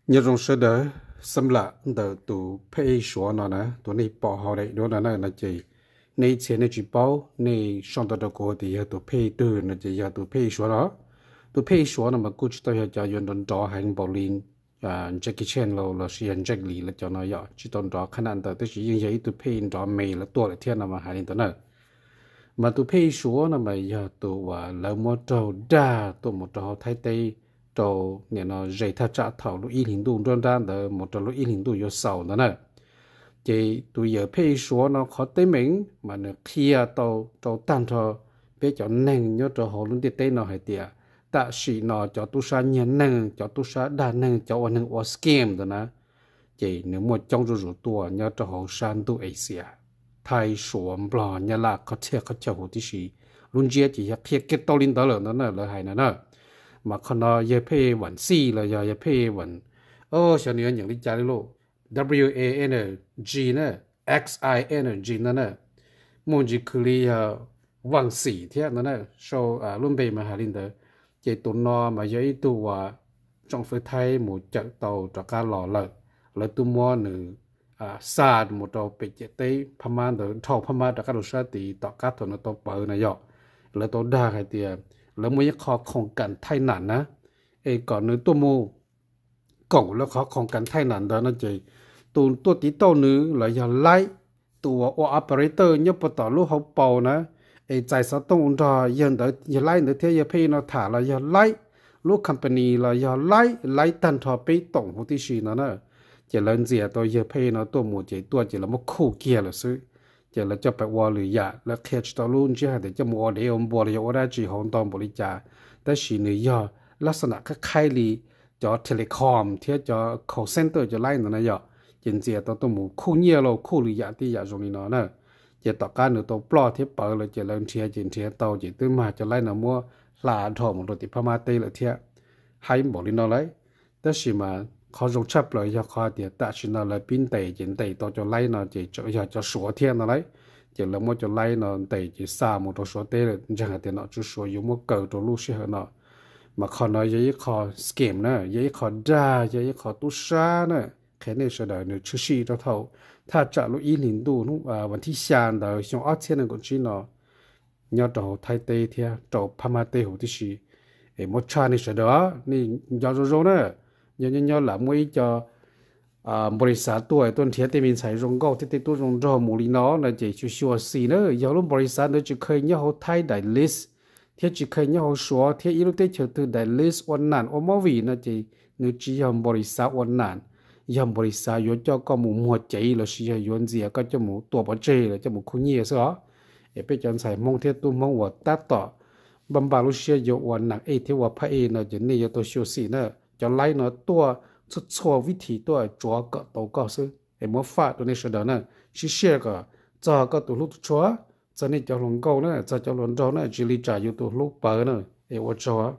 Nyob zoo sawv daws, xam lam ntawm tus phej Suav no na, tus nej pom hauv daim duab no na no ces nej ib txhia nej tsis paub, nej sau ntawv rau kuv tias yog tus phej twg no ces yog tus phej Suav no. Tus phej Suav no mas kuj tsis tau yog cov yuav nrov nrov heev npaum li Jackie Chan los lossis yog Jet Li lawv cov no yom, tsis tau nrov qhab nam ntawd tab sis yeej yog ib tug phej nrov me lawv tuaj lawm thiab no mas hais li ntawd na. Mas tus phej Suav no mas yog tus uas lawv muab raug dag tuaj mus rau hauv Thaib teb rau nim no ze thaj tsam thaum lub ib hlis ntuj nruab nrab ntawd mus rau lub ib hlis ntuj yuav xaus ntawd na. Ces tus yawm phej Suav no qhov teeb meem mas nws qhia tau rau tag nrho peb cov neeg nyob rau hauv lub ntiaj teb no hais tias tam sim no cov tub sab nyiag neeg, cov tub sab dag neeg, cov ua neeg ua scam ntawd na, ces nws muaj coob zuj zus tuaj nyob rau hauv sab ntuj Asia, Thaib, Suav, Nplog, Nyab Laj, qhov txhia qhov chaw huv tib si. Lub ntsiab ces yog qhia kiag tau li ntawd lawm ntawd na, lawv hais na na. Mas qhov no yawg phej Vam Xij los yog yawg phej Vam, xyov nws yuav nyeem li cas li lauj, W A N G na, X I N G no na, muaj ntsis khwv li yog Vam Xij thiab no na, sau lub npe mas hais li ntawd. Ces tus no mas yog ib tug uas tsoom fwv Thaib mus cawm tau rov qab los lawm, lawv twb muab nws xa mus rau pem ciam teb Phab Mab ntawd, dhau Phab Mab rov qab rau sab tid tom qab thaum nws tau pawv na yom. Lawv tau dag hais tias lawv muaj ib qho khoom kas thaij nam na, es kom nws tuaj mus koom lawv qhov khoom kas thaij nam ntawd no ces tus tuaj tiv tauj nws los yog Laib, tus uas ua operator nyob puag tom lub hauv paus na, es txais xov tooj ua nrog yawg ntawd, yawg Laib ntawd thiab yawg phej no tham los yog Laib, lub company los yog Laib, Laib tag nrho peb toom huv tib si no na. Ces lawv ntxias tau yawg phej no tuaj mus ces tuaj ces lawv muab khuj kiag lawm xwb. Ces lawv coj pais ua lwm yam, lawv qhia tsis tau lub ntsiab hais tias coj mus ua dev ua npua los yog ua dab tsi hauv ntau npaum li cas, tab sis nws yog lab xab nam qhaib qhaib li cov telecom thiab cov call center cov Laib ntawd na yom. Ces ntxias tau tuaj mus khuj nyiaj los khuj lwm yam tej yam zoo li no na. Ces tom qab nws tau ploj thiab pawv lawm ces lawv nrhiav ces nrhiav tau ces twb mag cov Laib no muab hla dhau mus rau tim Phab Mab teb lawm thiab. Hais npaum li no lauj, tab sis mas qhov zoo tshaj plaws yog qhov tias tam sim no lawv pib ntes ces ntes tau cov Laib no ces tseem yog cov Suav thiab no lauj. Ces lawv muab cov Laib no ntes ces xa mus rau Suav teb lawm, ntseeg hais tias nom tswv Suav yuav muab kaw rau lub sij hawm no. Mas qhov no yog ib qho scam na, yog ib qho dag, yog ib qho tub sab na. Qhia nej sawv daws nws tshwm sim rau thaum thaj tsam lub ib hlis ntuj vas thib xya ntawd xyoo ob txhiab nees nkaum tsib no nyob rau hauv Thaib teb thiab rau Phab Mab teb huv tib si. Es muab tshaj nej sawv daws, nej nco zoo zoo na. Nyob nyob nyob lam muaj ib co npaus lis xav tuaj tuaj nrhiav tej me ntxhais zoo nkauj thiab tej tub zoo nraug mus li no no ces xyuas xyuas xim na, yog lub npaus lis xav ntawd tsis kheev nyob hauv Thaib daim list thiab tsis kheev nyob hauv Suav thiab ib lub teb chaws twg daim list ua nam ua movie no ces nws tsis yog npaus lis xav ua nam, yog npaus lis xav yuav coj koj mus muag cev lossis yog yuav ntxias koj coj mus tua pov tseg los coj mus khuj nyiaj xwb os. Es peb cov ntxhais Hmoob thiab tub Hmoob uas tab tom npaj npaj lub siab yuav ua nam ej thiab ua phab ej no ces nej yuav tau xyuas xim na. Cov Laib no tuaj txhua txhua vib thim tuaj tsuav kom tau koj xwb. Es muab faj rau nej sawv daws na, sib share kom txog koj tus hlub tus tshua, txog nej cov hluas nkauj na, txog cov hluas nraug na, tsis li tsam yus tus hlub pawv na. Es ua tsaug.